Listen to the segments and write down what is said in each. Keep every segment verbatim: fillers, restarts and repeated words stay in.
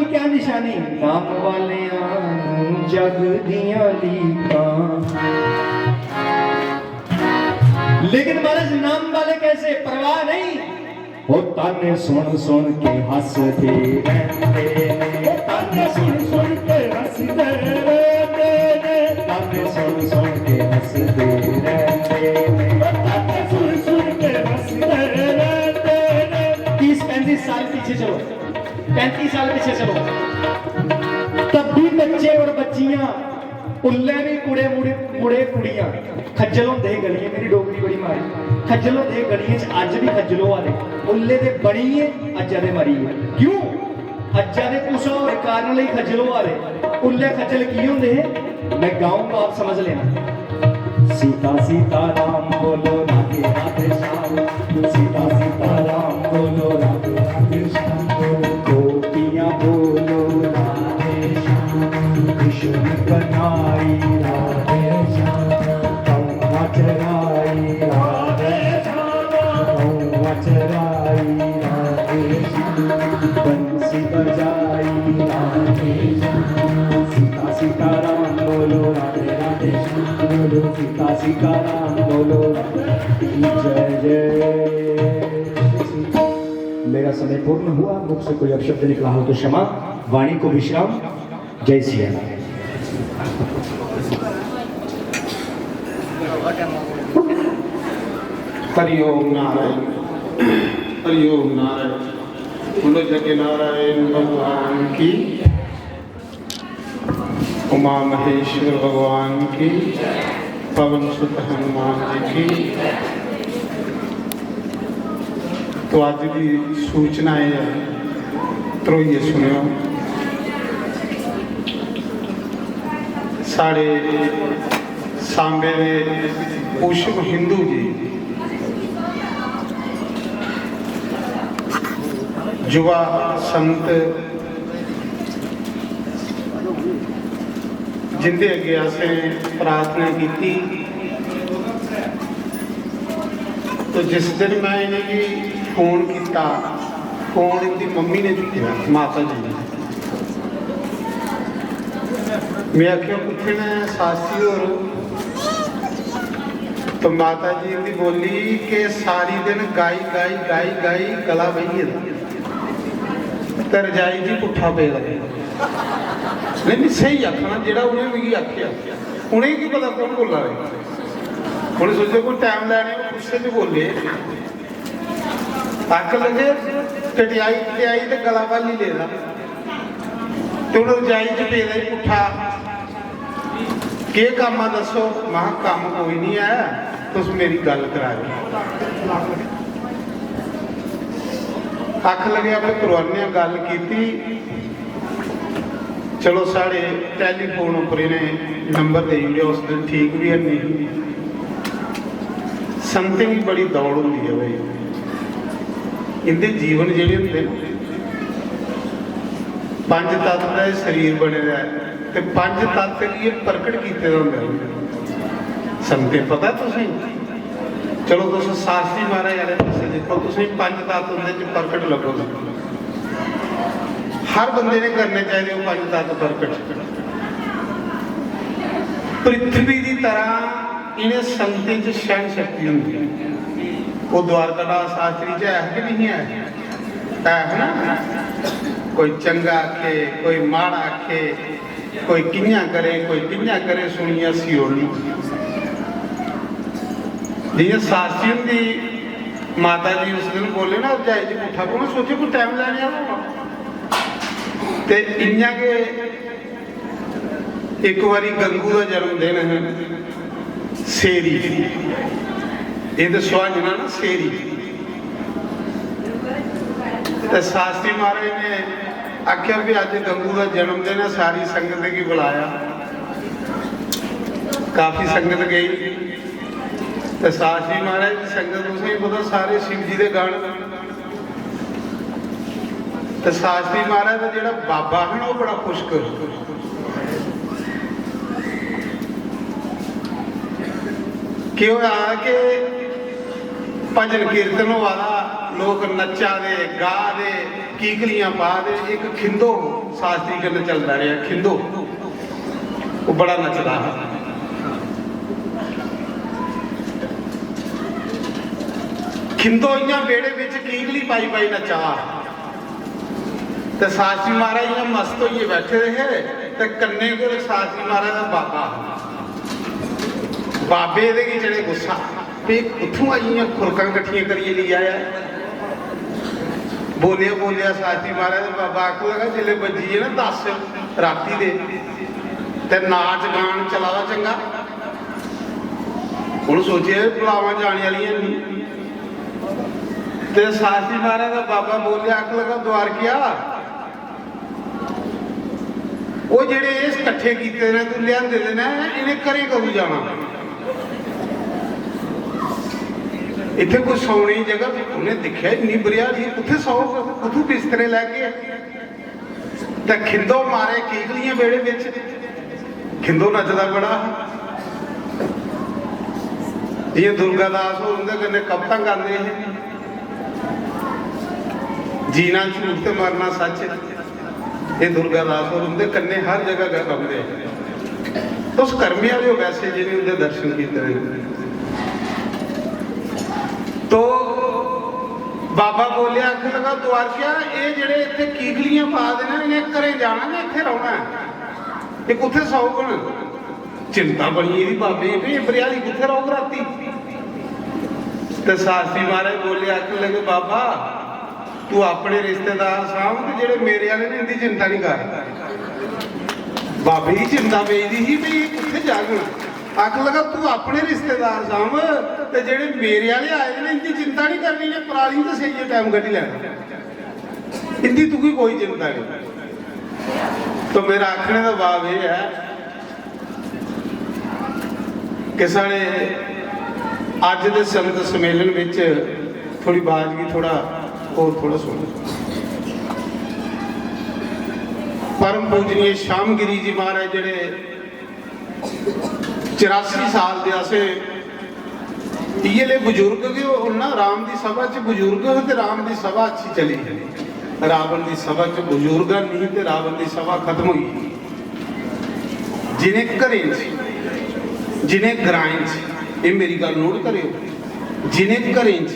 क्या निशानी नाम वालियां जग दियां लीकां। लेकिन महाराज, नाम वाले कैसे? परवाह नहीं। ओ ताने सुन सुन के हंसदे रहंदे ने। ओ ताने सुन सुन के हंसदे रहंदे ने। ताने सुन सुन के हंसदे रहंदे ने। ओ ताने सुन सुन के हंसदे रहंदे ने। तीस पैंतीस साल पीछे चलो, पैंतीस साल पीछे चलो, तब भी बच्चे और बच्चियां, उल्लै भी कुड़े मुड़े, मुड़े कुड़ियां खज्जल होंदे हे गलियें, मेरी डोगरी बड़ी माड़ी, खज्जल होंदे हे गलियें च, अज्ज भी खज्जल होआ दे। उल्ले दे बनियै अज्जा दे मरियै। क्यों? अज्जा दे कुसै होर कारण लेई खज्जल होआ दे। उल्लै खज्जल की होंदे हे, मैं गाऊंगा, आप समझ लेना। सीता सीता राम बोलो, राधे राधे श्याम। सीता सीता राम बोलो, राधे राधे श्याम। गोपियां बोलो, राधे श्याम। कृष्ण कन्हैया राधे श्याम। कौआ चराई राधे श्याम। कौआ चराई राधे श्याम। बंसी बजाई राधे श्याम। सीता सीता राम बोलो, राधे राधे श्याम बोलो। सीता सीता राम बोलो, राधे। जय जय। मेरा समय पूर्ण हुआ, मुख से कोई अपशब्द निकला हो तो क्षमा। वाणी को विश्राम। जय सिया राम। हरिओम नारायण। हरिओम नारायण। बोलो जगन्नारायण भगवान की, उमा महेश्वर भगवान की, पवन सुत हनुमान जी की। तो अज्ज दी सूचना एह् ऐ, ध्रोइयै सुनेओ। साढ़े सांबे दे उशम हिंदू जी युवा संत जिंदे अग्गें असें प्रार्थना कीती, तो जिस दिन मैं इ'नेंगी फोन कीता, फोन इंदी मम्मी ने चुक्केआ, माता जी ने। मैं आखेआ, "कुत्थै न शास्त्री होर?" तो माता जी इंदी बोली कि सारी दिन गाई, गाई, गाई, गाई गला बेही गेदा। ते रजाई च पुट्ठा पेदा। नहीं, नहीं, स्हेई आखना, जेह्ड़ा उ'नें मिगी आखेआ। उ'नेंगी पता कौन बोल्ला दे। उ'नें सोचेआ कोई टैम लैने, गुस्से च बोले। अक्ख लगे, टटियाई, टटियाई ते गला भाली लेदा। ते हून रजाई च पेदा ही पुट्ठा। केह् कम्म आ दस्सो? महा, कम्म कोई निं ऐ, तुस मेरी गल्ल कराओ। अक्ख लगे, अपने करोआने गल्ल कीती। चलो, साढ़े टैलीफोन उप्पर इ'नें नंबर देई ओड़ेआ, उस दिन ठीक बी हैनी ही। संतें गी बड़ी दौड़ होंदी ऐ भाई, इं'दे जीवन जेह्ड़े होंदे न, पंज तत्त दा एह् शरीर बने दा ऐ ते पंज तत्त गी एह् प्रकट कीते दा होंदा ऐ। संतें, पता तुसें? चलो, तुस शास्त्री महाराज आह्ले पासै दिक्खो, तुसें पंज तत्त उं'दे च प्रकट लब्भोग। हर बंदे ने करने चाहिदे ओह् पंज तत्त प्रकट। पृथ्वी दी तरह इ'नें संतें च सैह्न शक्ति होंदी ऐ। ओह् द्वारका दास शास्त्री च ऐ कि नहीं ऐ? ऐ है ना? कोई चंगा आखे, कोई माड़ा आखे, कोई कि'यां करे, कोई कि'यां करे, सुनियै हस्सी ओड़नी। जि'यां शास्त्री हुंदी माता जी उस दिन बोले ना, जाई जी पुट्ठा, उ'नें सोचेआ कोई टैम लैने आह्ला होना। ते इ'यां गै इक बारी गंगू दा जन्मदिन हा, सेरी, एह् ते सुहाजना ना, सेरी। ते शास्त्री महाराज ने आखेआ भी अज्ज गंगू दा जन्मदिन ऐ, सारी संगत गी बुलाया। काफी संगत गई। ते शास्त्री महाराज दी संगत, तुसेंगी पता, सारे शिव जी दे गण। ते शास्त्री महाराज दा जेह्ड़ा बाबा हा ना, ओह् बड़ा पुष्कर। केह् होआ कि भजन कीर्तन होआ दा, लोक नच्चा दे, गा दे, कीकलियां पा दे। इक खिंदो शास्त्री कन्नै चलदा रेहा, खिंदो, ओह् बड़ा नचदा हा। खिंदो इ'यां बेह्ड़े बिच कीकली पाई पाई नच्चा। ते शास्त्री महाराज इ'यां मस्त होइयै बैठे दे हे, ते कन्नै गै शास्त्री महाराज दा बाबा हा। बाबे एह्दे गी चढ़े गुस्सा, भी कुत्थूं आई इ'यां खुरकां कट्ठियां करियै लेई आया। बोलेआ बोलेआ शास्त्री महाराज दा बाबा आखन लगा, "जिसलै बज्जी गे ना दस राती दे, ते नाच गान चला दा चंगा।" उ'न्न सोचेआ, "एह् बुलावां जाने आह्लियां निं।" ते शास्त्री महाराज दा बाबा बोलेआ, आखन लगा, "द्वारकेआ, ओह् जेह्ड़े इस कट्ठे कीते दे तूं लेआंदे दे न, इ'नें घरें कदूं जाना? इत्थै कोई सौने दी जगह।" उ'नें दिक्खेआ, "इन्नी बरियाली, कुत्थै सौग, कुत्थूं बिस्तरे लैगे?" ते खिंदो मारे कीकलियें बेह्ड़े बिच। खिंदो नचदा बड़ा हा। जि'यां दुर्गा दास होर उं'दे कन्नै कवितां गांदे हे, "जीना झूठ ते मरना सच्च।" एह् दुर्गा दास होर उं'दे कन्नै हर जगह गै रौंह्दे हे। तुस कर्मी आह्ले ओ वैसे, जि'नें उं'दे दर्शन कीते दे न। तो बाबा बोलेआ, आखन लगा, "द्वारकेआ, एह् जेह्ड़े इत्थै कीकलियां पा दे न, इ'नें घरें जाना ते इत्थै रौह्ना ऐ, एह् कुत्थै सौगन?" चिंता बनी गेदी बाबे गी, "भी एह् बरियाली कुत्थै रौह्ग राती?" ते शास्त्री महाराज बोले, आखन लगे, "बाबा, तू अपने रिश्तेदार सांभ ते जेह्ड़े मेरे आह्ले न, इं'दी चिंता निं कर।" बाबे गी चिंता पेई दी ही, "भी एह् कुत्थै जाङन?" आखन लगा, "तू अपने रिश्तेदार सांभ ते जेह्ड़े मेरे आह्ले आए दे न, इं'दी चिंता निं करनी, इ'नें पराली ते सेइयै टैम कड्ढी लैना, इं'दी तुगी कोई चिंता निं।" तो मेरा आखने दा भाव एह् ऐ कि साढ़े अज्ज दे संत सम्मेलन बिच थोड़ी बाज गी थोड़ा होर थोड़ा सुनो। परम पूजनीय श्याम गिरी जी महाराज जेह्ड़े चरासी साल दे असें इ'यै ले बजुर्ग गै होन ना, राम दी सभा च बजुर्ग हे ते राम दी सभा अच्छी चली ही। रावण दी सभा च बजुर्ग नहीं ते रावण दी सभा खत्म होई गेई। जिनें घरें च, जिनें ग्राएं च, एह् मेरी गल्ल नोट करेओ, जिनें घरें च,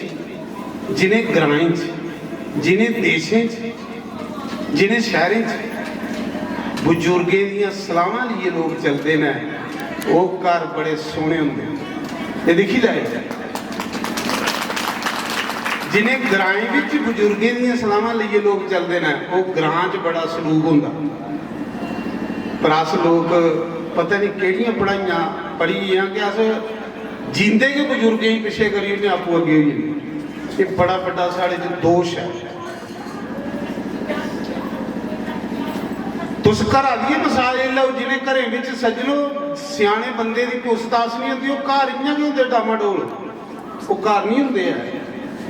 जिनें ग्राएं च, जिनें देशें च, जिनें शैह्रें च बजुर्गें दियां सलाहां लेइयै लोक चलदे न, ओह् घर बड़े सोह्ने होंदे न। एह् दिक्खी लैओ, जिनें ग्राएं बिच बजुर्गें दियां सलाहां लेइयै लोक चलदे न, ओह् ग्रां च बड़ा सलूक होंदा। पर अस लोक पता निं केह्ड़ियां पढ़ाइयां पढ़ी गे आं कि अस जींदे गै बजुर्गें गी पिच्छे करी ओड़ने, आपूं अग्गें होई जन्ने। एह् बड़ा बड्डा साढ़े च दोश ऐ। तुस घरा दी गै मसाल लेई लैओ, जिनें घरें बिच सज्जनो स्याने बंदे दी पुछताछ निं होंदी, ओह् घर इ'यां गै होंदे डामाडोल, ओह् घर निं होंदे ऐ।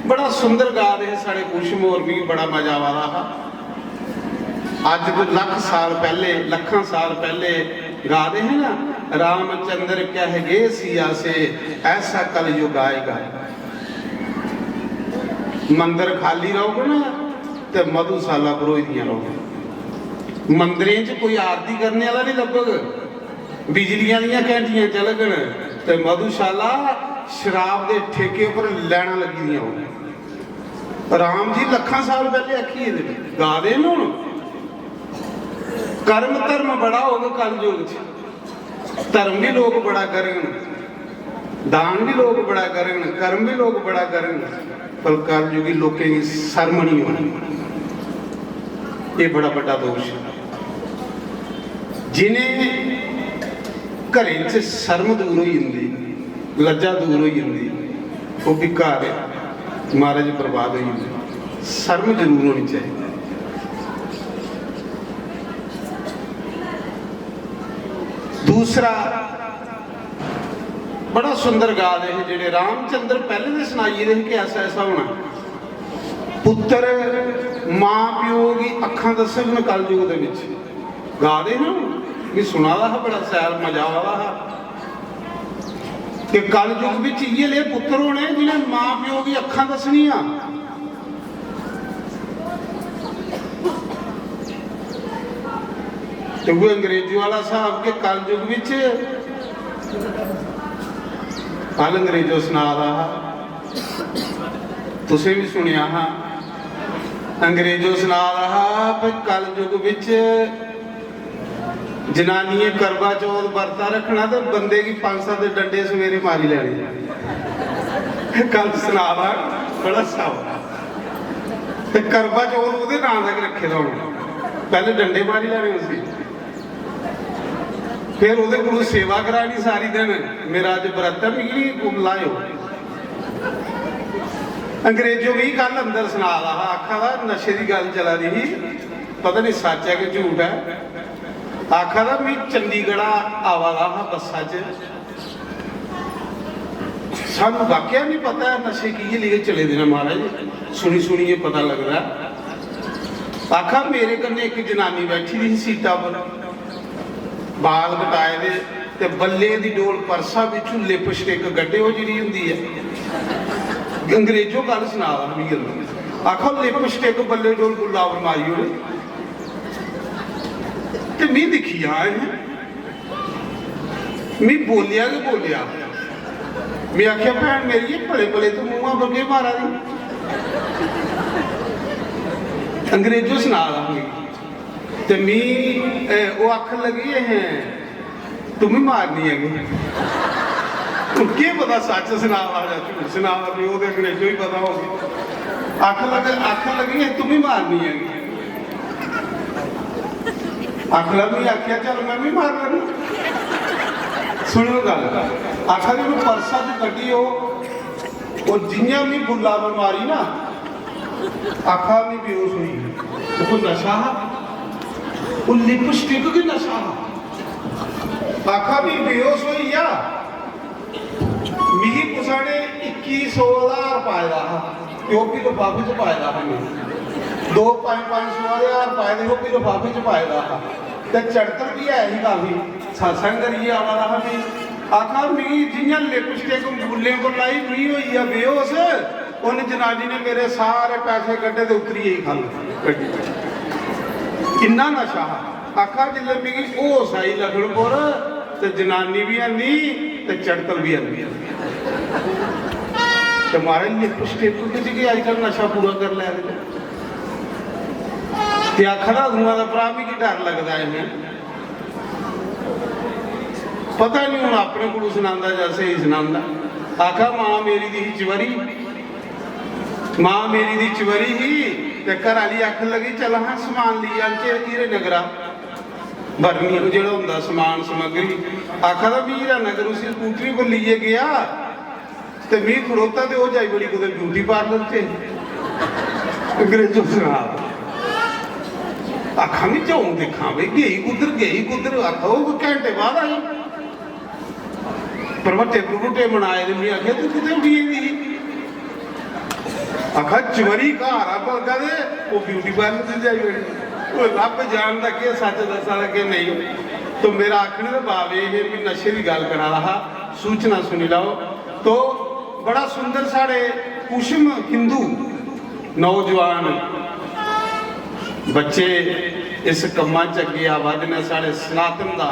बड़ा सुंदर गा दे हे साढ़े कुसुम होर, मिगी बड़ा मजा आवा दा हा। अज्ज कोई लक्ख साल पैह्ले, लक्खां साल पैह्ले गा दे हे ना, "रामचंद्र कह गए सिया से, ऐसा कलयुग आएगा।" मंदर खाली रौह्ग ना ते मधुशाला भरोई दियां रौह्ग। मंदरें च कोई आरती करने आह्ला निं लब्भग, बिजलियां दियां घैंटियां चलगन ते मधुशाला शराब दे ठेके उप्पर लैना लग्गी दियां होन। राम जी लक्खां साल पैह्ले आखी गेदे न, गा दे न हुन। कर्म धर्म बड़ा होग कलयुग च, धर्म बी लोक बड़ा करङन, दान बी लोक बड़ा करङन, कर्म बी लोक बड़ा करङन, पर कलयुगी लोकें गी शर्म निं होनी। एह् बड़ा बड्डा दोश ऐ। जिनें घरें च शर्म दूर होई जंदी, लज्जा दूर होई जंदी, ओह् बी घर महाराज बर्बाद होई जंदे। शर्म जरूर होनी चाहिदी। दूसरा बड़ा सुंदर गा दे हे जेह्ड़े रामचंद्र, पैह्ले दे सनाई गेदे हे कि ऐसा ऐसा होना। पुत्तर मां प्यो गी अक्खां दस्सङन कलयुग दे बिच। गा दे हे ना, में सुना दा हा, बड़ा शैल मजा आवा दा हा कि कलयुग बिच इ'यै ले पुत्तर होने जि'नें मां प्यो गी अक्खां दस्सनियां। ते उ'ऐ अंग्रेजो आह्ला स्हाब के कलयुग बिच, कल अंग्रेजो सना दा हा, तुसें भी सुनेआ हा, अंग्रेजो सना दा हा भाई कलयुग बिच जनानियें करवा चौथ बरता रखना ते बंदे गी पंज सत्त डंडे सवेरे मारी लैने। कल सना दा बड़ा स्हाब। ते करवा चौथ ओह्दे नां दा गै रक्खे दा होना, पैह्ले डंडे मारी लैने उसी, फिर ओह्दे कोल सेवा करानी सारी दिन। मेरा अज्ज बरत ऐ, मिगी लायो। अंग्रेजो मिगी कल अंदर सना दा हा, आखा दा नशे दी गल्ल चला दी ही, पता नहीं सच ऐ कि झूठ ऐ। आखा दा, "मैं चंडीगढ़ा आवा दा हा बस्सा च, सानू वाकया नहीं पता ऐ नशे कि'यै लेइयै चले दे न महाराज, सुनी सुनियै पता लगदा ऐ।" आखा, "मेरे कन्नै इक जनानी बैठी दी ही सीटा पर, बाल कटाए दे ते बल्ले दी डोल, परसा बिच्चू लिपस्टिक कड्ढे, ओह् जेह्ड़ी होंदी ऐ, अंग्रेजो गल्ल सना दा हा मिगी अंदर।" आखा, "लिपस्टिक बल्ले डोल गुलाब मारी ओड़े।" ते मी दिक्खी जा इ'नें, मी बोलेआ गै बोलेआ। में आखेआ, "भैन मेरी, एह् भले भले तूं मूंहा पर केह् मारा दी?" अंग्रेजो सना दा हा मिगी। ते मी, ए, ओह् आखन लगी, "एह् तूं बी मारनी है?" हून केह् पता सच सना दा जां झूठ सना दा, मी ओह् ते अंग्रेजो ही पता होग। आखन लगे, आखन लगी, "एह् तूं बी मारनी है?" आखन लगा, "मी आखेआ, चल मैं बी मार लैन्ना।" सुनो गल्ल, आखा दी, "मैं परसा च कड्ढी ओह्, और जि'यां मी गुल्ला पर मारी ना, आखा मी बेहोश होई गेई।" ओह् कोई नशा हा? ओह् लिपस्टिक गै नशा हा। आखा मी बेहोश होई गेआ। मिगी कुसै ने इक्की सौ दा हार पाए दा हा ते ओह् बी लफाफे च पाए दा हा। में दो पंज पंज सौ दे हार पाए दे, ओह् बी लफाफे च पाए दा हा। ते चड़तल बी है ही काफी, सत्संग करियै आवा दा हा। में आखा, "मिगी जि'यां लिपस्टिक बुल्लें पर लाई, मी होई गेआ बेहोश।" उन जनानी ने मेरे सारे पैसे कड्ढे ते उतरी गेई खल्ल गड्डी। इन्ना नशा हा। आखा, "जिसलै मिगी होश आई लखनपुर, ते जनानी बी हैनी ते चड़तल बी हैनी।" ते महाराज, लिपस्टिक च गै अजकल नशा पूरा करी लै दे। ते आखा दा, "अदूआं दा भ्रा मिगी डर लगदा ऐ।" में पता नहीं हून अपने कोलू सनांदा जां स्हेई सनांदा। आखा, "मां मेरी दी ही चबरी, मां मेरी दी चबरी ही, ते घर आह्ली आखन लगी, 'चल हां, समान लेई आनचे हीरे नगरा।'" बरनी, ओह् जेह्ड़ा होंदा समान समग्री। आखा दा, "मी हीरा नगर उसी स्कूटरी पर लेइयै गेआ ते मी खड़ोता ते ओह् जाई बड़ी कुतै ब्यूटी पार्लर च।" अंग्रेजो सना। आखा, "मी जाऊं दिक्खां भाई, गेई कुद्धर, गेई कुद्धर?" आखा, "ओह् कोई घैंटे बाद आई।" भरभट्टे भरभुट्टे बनाए दे। में आखेआ, "तूं कुत्थै उठी गेदी ही?" आखा, "चबरी घर आ बलगा दे, ओह् ब्यूटी पार्लर च जाई बड़ी।" ओह् रब्ब जानदा केह् सच्च दस्सा दा, केह् नेईं। तो मेरा आखने दा भाव एह् हे कि नशे दी गल्ल करा दा हा, सूचना सुनी लैओ। तो बड़ा सुंदर साढ़े कुसुम हिंदू नौजवान बच्चे इस कम्मा च अग्गें आवा दे न, साढ़े सनातन दा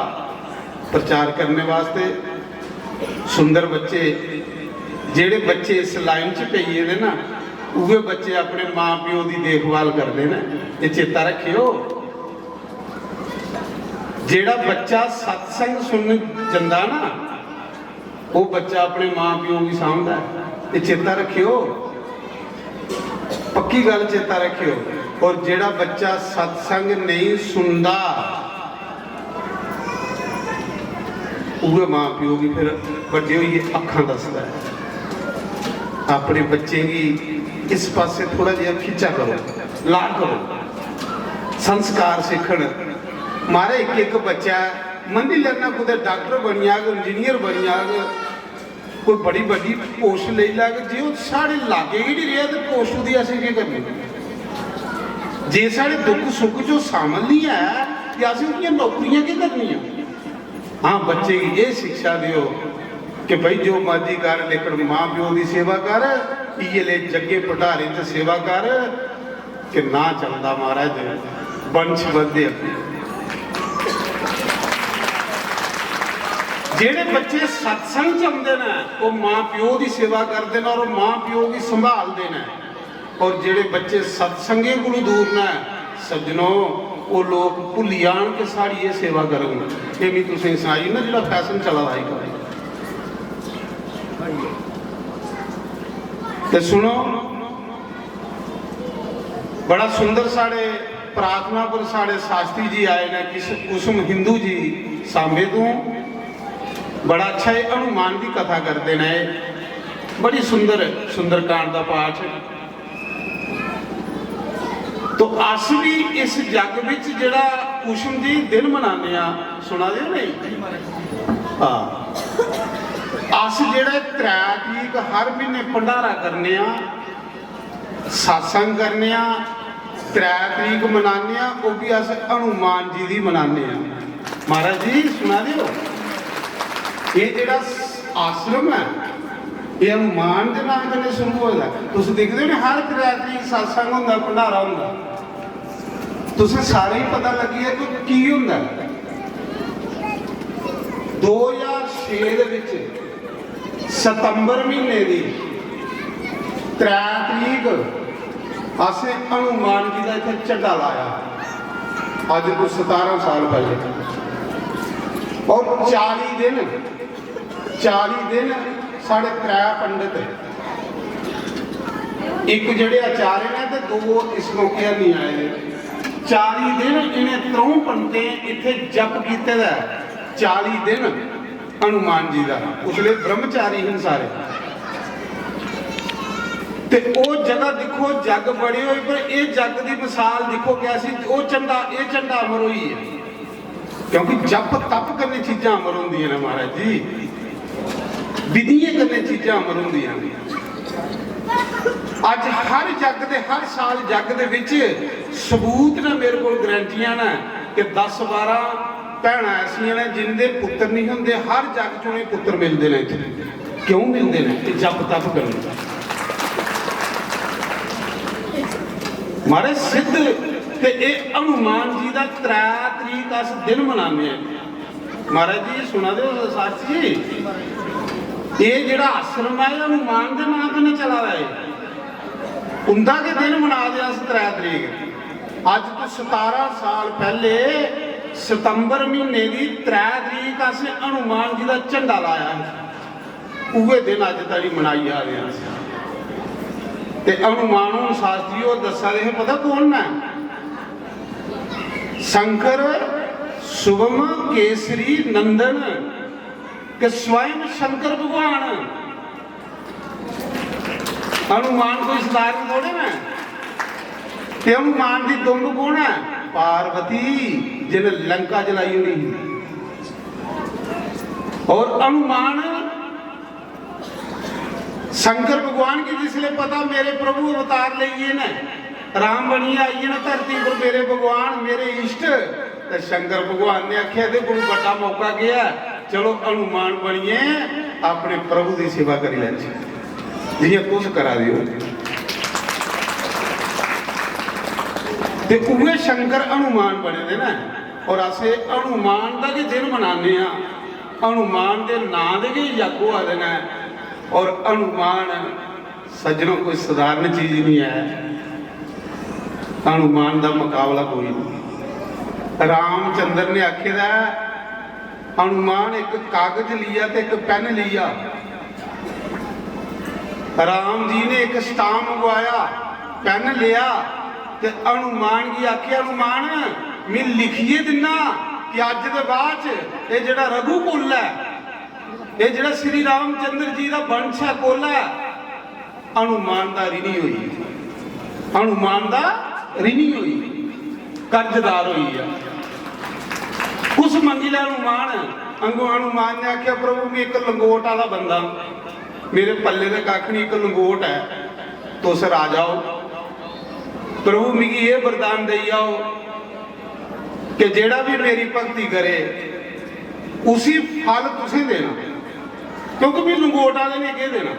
प्रचार करने वास्ते। सुंदर बच्चे, जेह्ड़े बच्चे इस लाइन च पेई गेदे ना, उ'ऐ बच्चे अपने मां प्यो दी देखभाल करदे न। एह् चेता रक्खेओ, जेह्ड़ा बच्चा सत्संग सुनन जंदा ना, ओह् बच्चा अपने मां प्यो गी सांभदा ऐ। एह् चेता रक्खेओ, पक्की गल्ल चेता रक्खेओ। और जेह्ड़ा बच्चा सत्संग नेईं सुनदा, उ'ऐ मां प्यो गी फिर बड्डे होइयै अक्खां दसदा ऐ। अपने बच्चें गी इस पासै थोड़ा जेहा खिच्चा करो, ला करो, संस्कार सिक्खन। मारे, इक इक बच्चा ऐ, मन्नी लैना कुतै डॉक्टर बनी जाग, इंजीनियर बनी जाग, कोई बड़ी बड्डी पोस्ट लेई लैग, जे ओह् साढ़े लागै गै निं रेहा ते पोस्ट ओह्दी असें केह् करनी? जे साढ़े दुख सुख च ओह् शामल निं ऐ ते असें ओह्दियां नौकरियां केह् करनियां? हां, बच्चे गी एह् शिक्षा देओ कि भाई, जो मर्जी कर, लेकिन मां प्यो दी सेवा कर, इ'यै ले जग्गे भंडारे च सेवा कर, कि नां चलदा महाराज, वंश बधदे अग्गें। जेह्ड़े बच्चे सत्संग च औंदे न, ओह् मां प्यो दी सेवा करदे न और मां प्यो गी संभालदे न। और जेह्ड़े बच्चे सत्संगे कोलू दूर न, सज्जनो, ओह् लोक भुल्ली जान कि साढ़ी एह् सेवा करन। एह् मी तुसें सनाई ना, जेह्ड़ा फैशन चला दा अजकल। ते सुनो, बड़ा सुंदर साढ़े प्रार्थना पर साढ़े शास्त्री जी आए न, किस कुसुम हिंदू जी सांबे तों। बड़ा अच्छा, एह् हनुमान दी कथा करदे न। एह् बड़ी सुंदर सुंदरकांड दा पाठ। तो अस भी इस जग विच जेह्ड़ा कुसुम जी दिन मनाने आ, सुना दे ओ नहीं? हां, अस जेह्ड़ा त्रै तरीक हर म्हीने भंडारा करने आ, सत्संग करने आ, त्रै तरीक मनाने आ, ओह् भी अस हनुमान जी दी मनाने आ। महाराज जी, सुना दे ओ? एह् जेह्ड़ा आश्रम ऐ, एह् हनुमान दे नांऽ कन्नै शुरू होए दा। तुस दिखदे ओ ना, हर त्रै तरीक सत्संग होंदा, भंडारा होंदा। तुसें सारें गी पता लग्गी गेआ कि की होंदा ऐ। दो ज्हार छे दे बिच सितंबर म्हीने दी त्रै तरीक असें हनुमान जी दा इत्थै झंडा लाया। अज्ज कोई सतारां साल पैह्ले। और चाली दिन, चाली दिन साढ़े त्रै पंडित, इक जेह्ड़े आचार्य न ते दो इस मौके हैनी आए दे। चाली दिन इ'नें त्र'ऊं पंडितें इत्थै जप कीते दा ऐ। चाली दिन हनुमान जी दा, उसलै ब्रह्मचारी हे सारे। ते ओह् जगह दिक्खो, जग बड़े होए, पर एह् जग दी मिसाल दिक्खो कैसी, ओह् झंडा, एह् झंडा अमर होई गेआ। क्योंकि जप तप कन्नै चीजां अमर होंदियां न महाराज जी, विधियें कन्नै चीजां अमर होंदियां न। अज्ज हर जग दे, हर साल जग दे विच सबूत न मेरे कोल, गारंटियां न कि दस बारां भैनां ऐसियां न जिंदे पुत्तर नहीं होंदे, हर जग च उ'नें पुत्तर मिलदे न। इत्थै क्यों मिलदे न? एह् जप तप कन्नै। महाराज सिद्ध, ते एह् हनुमान जी दा त्रै तरीक अस दिन मनाने आं। महाराज जी, सुना दे ओ शास्त्री जी, एह् जेह्ड़ा आश्रम ऐ, एह् हनुमान दे नांऽ कन्नै चला दा ऐ। उं'दा गै दिन मना दे अस त्रै तरीक। अज्ज तो सतारां साल पैह्ले सितंबर म्हीने दी त्रै तरीक असें हनुमान जी दा झंडा लाया हा। उ'ऐ दिन अज्ज धोड़ी मनाई जा दे आं अस। ते हनुमान हून शास्त्री होर दस्सा दे हे, पता कौन न? शंकर, शुभम, केसरी, नंदन, के स्वयं शंकर भगवान। हनुमान कोई साधारण थोड़े न। ते हनुमान दी दुंब कौन ऐ? पार्वती, जिन्हें लंका जलाई ओड़ी ही। और हनुमान, शंकर भगवान गी जिसले पता मेरे प्रभु अवतार लेइए न, राम बनियै आई गे न धरती पर, मेरे भगवान, मेरे इष्ट, ते शंकर भगवान ने आखेआ, "एह्दे कोल बड्डा मौका केह् ऐ? चलो हनुमान बनियै अपने प्रभु दी सेवा करी लैचे, जि'यां तुस करा दे ओ।" ते उ'ऐ शंकर हनुमान बने दे न, और अस एह् हनुमान दा गै दिन मनाने आं। हनुमान दे नांऽ दे गै यज्ञ होआ दे न, और हनुमान सज्जनो, कोई साधारण चीज नहीं है। हनुमान दा मुकाबला कोई नहीं। रामचंद्र ने आखे दा है, हनुमान एक कागज लिया ते एक पेन लिया। राम जी ने एक स्टाम्प मंगवाया, पेन लिया ते हनुमान गी आखे, "हनुमान, मैं लिखिए दिन्ना कि अज्ज दे बाद च एह् जेह्ड़ा रघुकुल ऐ, एह् जेह्ड़ा श्री रामचंद्र जी दा वंश ऐ, कुल ऐ, हनुमान दा ऋणी होई, हनुमान दा ऋणी होई, कर्जदार होई गेआ।" कुछ मंगी लै हनुमान। अंगू हनुमान ने आखेआ, "प्रभु, मैं इक लंगोट आह्ला बंदा, मेरे पल्ले ते कक्ख नहीं, इक लंगोट ऐ, तुस राजा हो, प्रभु मिगी एह् वरदान देई आओ कि जेह्ड़ा भी मेरी भक्ति करे, उसी फल तुसें देना, क्योंकि मैं लंगोट आह्ले ने केह् देना।"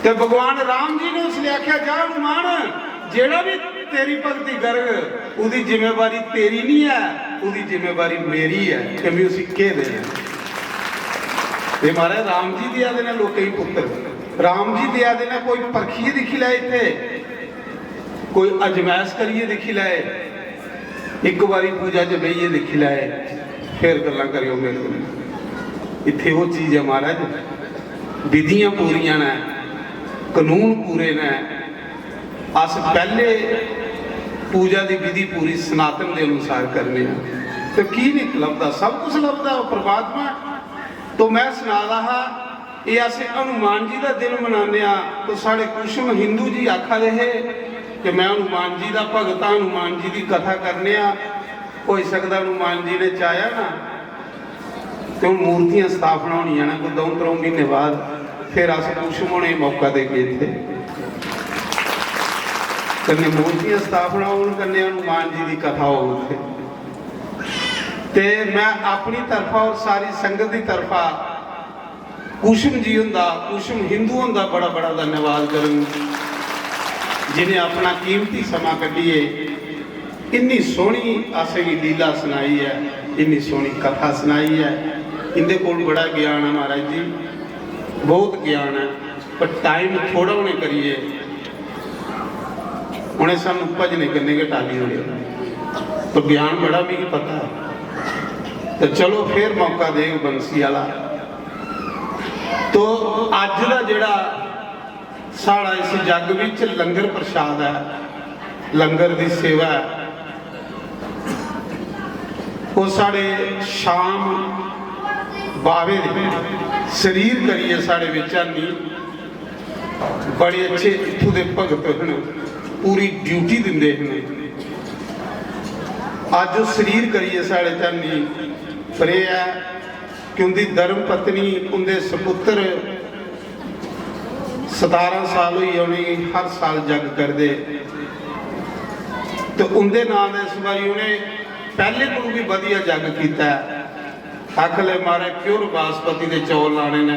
ते भगवान राम जी ने उसले आखेआ, "जा हनुमान, जेह्ड़ा भी तेरी भक्ति करग, ओह्दी जिम्मेवारी तेरी नहीं है, ओह्दी जिम्मेवारी मेरी है कि मैं उसी केह् देना।" ते महाराज, राम जी देआ दे न लोकें गी पुत्तर, राम जी देआ दे न। कोई परखियै दिक्खी लै इत्थै, कोई अजमैश करियै दिक्खी लै, इक बारी पूजा च बेहियै दिक्खी लै, फिर गल्लां करेओ मेरे कन्नै। इत्थै ओह् चीज ऐ महाराज, विधियां पूरियां न, कानून पूरे न। अस पैह्ले पूजा दी विधि पूरी सनातन दे अनुसार करने आं। ते की निं लभदा? सब कुछ लभदा, ओह् परमात्मा ऐ। तो मैं सना दा हा, एह् अस हनुमान जी दा दिन मनाने आं। तो साढ़े कुछ हिंदू जी आखा दे हे कि मैं हनुमान जी दा भगत आं, हनुमान जी दी कथा करने आं, होई सकदा हनुमान जी ने चाहेआ ना, ते हून मूर्तियां स्थापना होनियां न कोई द'ऊं त्र'ऊं म्हीने बाद, फिर अस कुछ होने गी मौका देगे इत्थै। कन्नै मूर्तियां स्थापना होन, कन्नै हनुमान जी दी कथा होग उत्थै। ते मैं अपनी तरफा और सारी संगत दी तरफा कुसुम जी हुंदा, कुसुम हिंदू हुंदा बड़ा बड़ा धन्यवाद करङ, जिन्हें अपना कीमती समां कड्ढियै इन्नी सोहनी असेंगी लीला सनाई ऐ, इन्नी सोहनी कथा सनाई ऐ। इंदे कोल बड़ा ज्ञान ऐ महाराज जी, बहुत ज्ञान ऐ, पर टाइम थोड़ा होने करियै उ'नें सानू भजने कन्नै गै टाली ओड़ेआ। तो ज्ञान बड़ा मिगी पता ऐ। तो चलो, फिर मौका देग बंसी आह्ला। तो अज्ज दा जेह्ड़ा साढ़ा इस जग बिच लंगर प्रसाद ऐ, लंगर दी सेवा ऐ, ओह् साढ़े शाम बावे दे शरीर करियै साढ़े बिच आनी। बड़े अच्छे इत्थूं दे भगत हन, पूरी ड्यूटी दिंदे हन। अज्ज ओह् शरीर करियै साढ़े धरनी परे ऐ कि उंदी धर्म पत्नी, उंदे सपुत्र सतारां साल होई गे उ'नेंगी हर साल जग करदे, ते उंदे नांऽ दा इस बारी उ'नें पैह्ले कोलू बी बधिया जग कीता ऐ। आखले मारे pure बासमती दे चौल लाने न,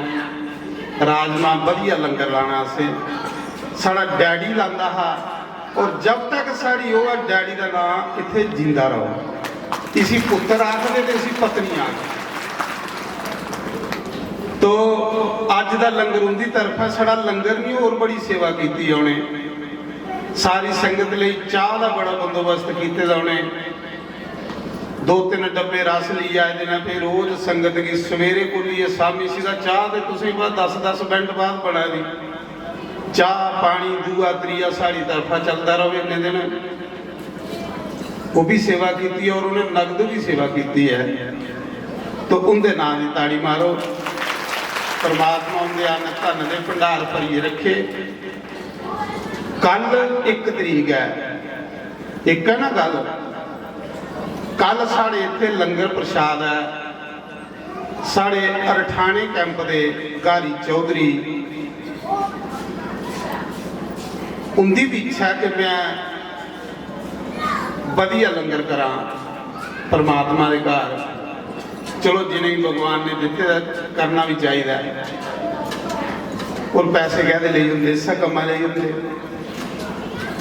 राजमा बधिया लंगर लाना असें। साढ़ा डैडी लांदा हा, और जब तक साढ़ी ओह् ऐ, डैडी दा नांऽ इत्थै जींदा रहो। इसी पुत्तर आखदे ते इसी पत्नी आखदे। तो अज्ज दा लंगर उंदी तरफा, साढ़ा लंगर नहीं, होर बड़ी सेवा कीती उ'नें। सारी संगत लेई चाह् दा बड़ा बंदोबस्त कीते दा उ'नें। दो तिन्न डब्बे रस लेई आए दे न, ते रोज संगत गी सवेरे कोलियै शामी सिद्धा चाह्, ते तुसें गी पता दस दस मिंट बाद बना दी चाह्, पानी, दूआ, त्रीया साढ़ी तरफा चलदा र'वै इन्ने दिन। ओह् बी सेवा कीती और उ'नें नगद बी सेवा कीती ऐ। तो उं'दे नांऽ दी ताड़ी मारो। परमात्मा उं'दे अन्न धन दे भंडार भरियै रक्खे। कल इक तरीक ऐ, इक ऐ ना गल्ल, कल साढ़े इत्थै लंगर प्रसाद ऐ। साढ़े अरठाने कैंप दे गारी चौधरी, उं'दी बी इच्छा कि मैं बधिया लंगर करां परमात्मा दे घर। चलो, जिनेंगी भगवान ने दित्ते दा, करना भी चाहिदा ऐ। और पैसे कैह्दे लेई होंदे? इस्सै कम्मा लेई होंदे।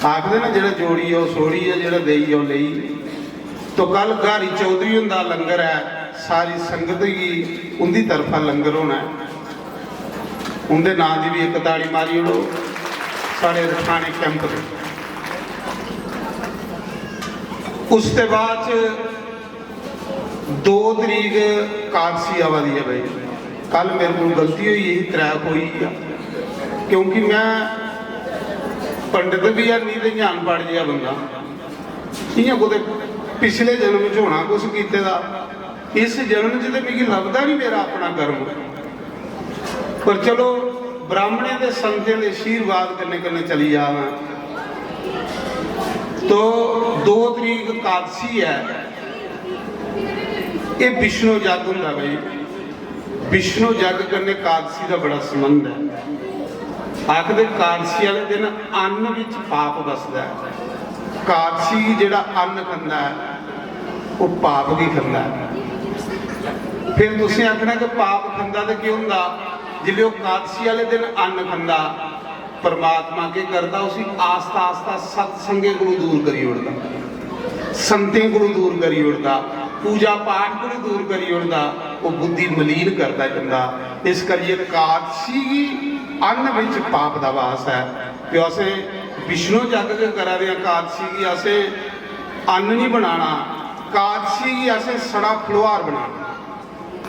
आखदे ना, "जेह्ड़ा जोड़ी ऐ, ओह् सोड़ी ऐ, जेह्ड़ा देई ऐ, ओह् लेई।" तो कल गारी चौधरी हुंदा लंगर ऐ, सारी संगत गी उं'दी तरफा लंगर होना ऐ। उं'दे नांऽ दी बी इक ताड़ी मारी ओड़ो, साढ़े रखाने कैंप दे। उसदे बाद च दो तरीक कादसी आवा दी ऐ भाई। कल मेरे कोल गलती होई गेई, त्रै खोई गेआ, क्योंकि मैं पंडित बी है नहीं ते इ'यां अनपढ़ जेहा बंदा। इ'यां कुतै पिछले जन्म च होना कुछ कीते दा, इस जन्म च ते मिगी लभदा नहीं मेरा अपना कर्म। पर चलो, ब्राह्मणें दे संतें दे आशीर्वाद कन्नै कन्नै चली जा ना। तो दो तरीक कादसी ऐ, एह् विष्णु जग होंदा भाई। विष्णु जग कन्नै कादसी दा बड़ा संबंध ऐ। आखदे कादसी आह्ले दिन अन्न बिच पाप बसदा ऐ। कादसी जेह्ड़ा अन्न खंदा ऐ, ओह् पाप गी खंदा ऐ। फिर तुसें आखना कि पाप खंदा ते केह् होंदा? जिसलै ओह् कादसी आह्ले दिन अन्न खंदा, परमात्मा केह् करदा? उसी आस्ता आस्ता सत्संगें कोलू दूर करी ओड़दा, संतें कोलू दूर करी ओड़दा। पूजा पाठ को भी दूर करी ओड़दा, ओह् बुद्धि मलीन करदा जंदा। इस करियै कादसी गी अन्न बिच पाप दा वास ऐ। ते असें विष्णु जग गै करा दे आं, कादसी गी असें अन्न नहीं बनाना, कादसी गी असें सड़ा फलोहार बनाना।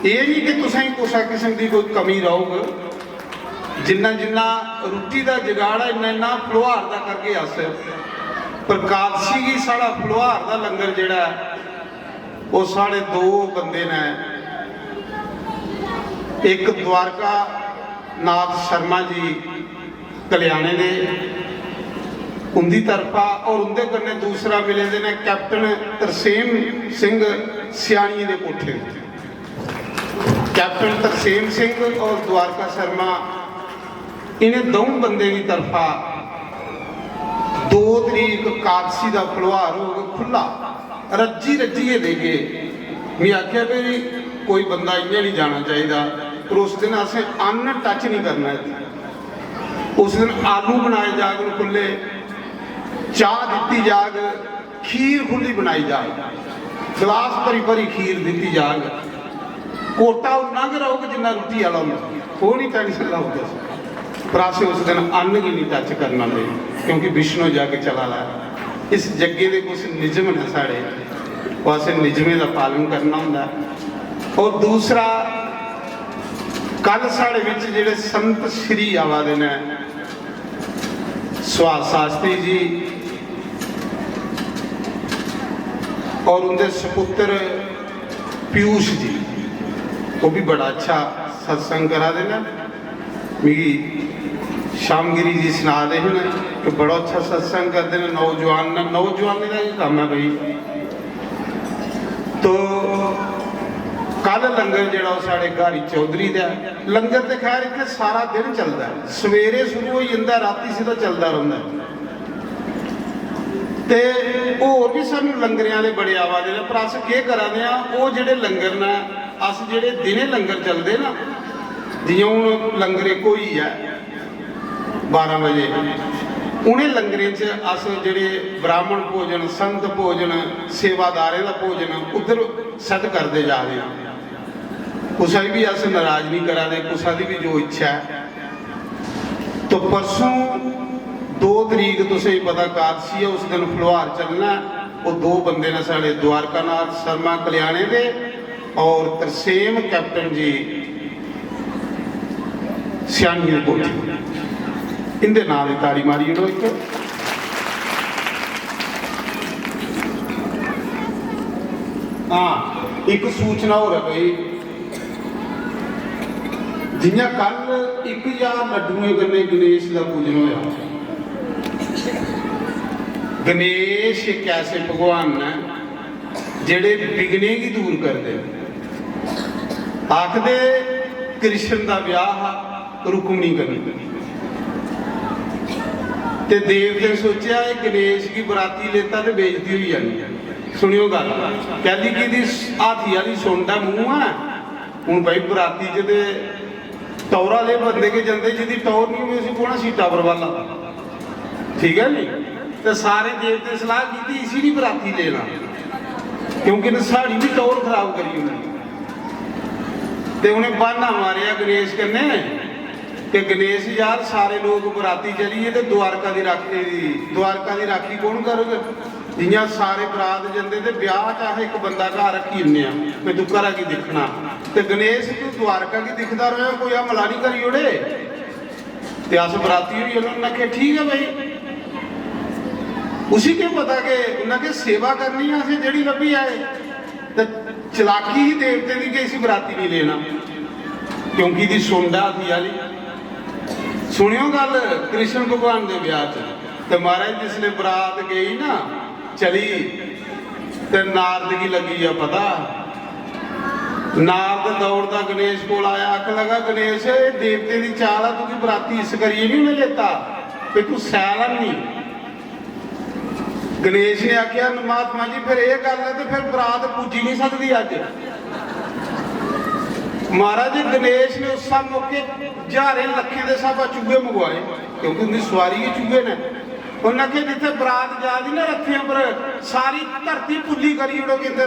एह् नहीं कि तुसें कुसै किस्म दी कोई कमी रौह्ग, जिन्ना जिन्ना रुट्टी दा जुगाड़ ऐ, इन्ना इन्ना फलोहार दा करगे अस। पर कादसी गी साढ़ा फलोहार दा लंगर जेह्ड़ा ऐ, ओह् साढ़े दो बंदे न, इक द्वारका नाथ शर्मा जी कल्याणे दे, उंदी तरफा, और उंदे कन्नै दूसरा मिले दे ने कैप्टन तरसेम सिंह सियाणिये दे कोठे। कैप्टन तरसेम सिंह और द्वारका शर्मा, इ'नें द'ऊं बंदें दी तरफा दो तरीक कादसी दा फलोहार होग खु'ल्ला, रज्जी रज्जियै देगे। में आखेआ, "भाई, कोई बंदा इ'यां निं जाना चाहिदा, पर उस दिन असें अन्न टच निं करना इत्थै।" उस दिन आलू बनाए जागन खु'ल्ले, चाह् दित्ती जाग, खीर खु'ल्ली बनाई जाग, गलास भरी भरी खीर दित्ती जाग। कोटा उन्ना गै रौह्ग जिन्ना रुट्टी आह्ला होंदा, ओह् निं टैंशन लैओ तुस। पर असें उस दिन अन्न गी निं टच करना नेईं, क्योंकि विष्णु जग चला दा ऐ। इस जग्गे दे कुछ निजम न साढ़े, ओह् असें निजमें दा पालन करना होंदा ऐ। और दूसरा, कल साढ़े बिच जेह्ड़े संत श्री आवा दे न, सुभाष शास्त्री जी और उंदे सपुत्र पीयूष जी, ओह् भी बड़ा अच्छा सत्संग करा दे न। मिगी श्यामगिरी जी सना दे हे कि बड़ा अच्छा सत्संग करदे न, नौजवान न, नौजवानें दा ही कम्म ऐ भाई। तो कल लंगर जेह्ड़ा ओह् साढ़े गारी चौधरी दा ऐ। लंगर ते खैर इत्थै सारा दिन चलदा ऐ, सवेरे शुरू होई जंदा, रातीं सिद्धा चलदा रौंह्दा ऐ। ते होर बी सानूं लंगरें आह्ले बड़े आवा दे न, पर अस केह् करा दे आं, ओह् जेह्ड़े लंगर न, अस जेह्ड़े दिनें लंगर चलदे ना, जि'यां हून लंगर इक होई ऐ बारां बजे, उ'नें लंगरें च अस जेह्ड़े ब्राह्मण भोजन, संत भोजन, सेवादारें दा भोजन उद्धर सैट्ट करदे जा दे आं। कुसै गी बी अस नराज निं करा दे, कुसै दी बी जो इच्छा ऐ। तो परसों दो तरीक, तुसें गी पता, कादसी ऐ, उस दिन फलोहार चलना ऐ। ओह् दो बंदे न साढ़े, द्वारकानाथ शर्मा कल्याणे दे और तरसेम कैप्टन जी सियानिया कोठी, इंदे नां दी ताड़ी मारी ओड़ो इक। हां, इक सूचना होर ऐ भाई, जि'यां कल इक ज्हार लड्डुएं कन्नै गणेश दा पूजन होया, गणेश इक ऐसे भगवान न जेह्ड़े विघ्नें गी दूर करदे न। आखदे कृष्ण दा ब्याह हा रुक्मणी कन्नै, ते देवतें सोचेआ, "एह् गणेश गी बराती लेता ते बेइज्जती होई जानी।" सुनियो गल्ल, कैली कि दी हाथी आह्ली सुंड ऐ, मूंह ऐ। हून भाई, बराती च ते टौरा आह्ले बंदे गै जंदे, जिंदी टौर निं होई, उसी कौन सीटा पर बाला? ठीक ऐ नी? ते सारे देवतें सलाह कीती, इसी निं बराती लेना, क्योंकि इन्नै साढ़ी बी टौर खराब करी ओड़नी। ते उ'नें ब्हाना मारेआ गणेश कन्नै कि गणेश यार, सारे लोक बराती चली गे ते द्वारका दी राखी, द्वारका दी राखी कौन करग? जि'यां सारे बरात जंदे ते ब्याह च अस इक बंदा घर रक्खी ओड़ने आं, "में तूं घरा की दिक्खना।" ते गणेश, तूं द्वारका की दिखदा र'वेआं, कोई हमला निं करी ओड़े ते अस बराती होई जाना। उ'न्नै आखेआ, "ठीक ऐ भाई।" उसी केह् पता कि उ'न्नै केह् सेवा करनी ऐ, असें जेह्ड़ी लब्भी जाए। ते चलाकी ही देवतें दी कि इसी बराती निं लेना, क्योंकि दी सुंड हाथी आह्ली। सुनियो गल्ल, कृष्ण भगवान दे ब्याह च ते महाराज, जिसले बरात गई ना, चली, ते नारद गी लग्गी गेआ पता। नारद दौड़दा गणेश कोल आया, आखन लगा, "गणेश, एह् देवतें दी चाल आ, तुगी बराती इस करियै निं उ'नें लेता, ते तूं सैल है निं।" गणेश ने आखेआ, "महात्मा जी, फिर एह् गल्ल ऐ ते फिर बरात पुज्जी निं सकदी अज्ज।" महाराज, गणेश ने उस्सै मौके ज्हारें लक्खें दे स्हाबा चूहे मंगवाए, क्योंकि उं'दी सुआरी गै चूहे न। उ'न्नै आखेआ, "जित्थै बरात जा दी ना रथें पर, सारी धरती पुल्ली करी ओड़ो, कि इं'दे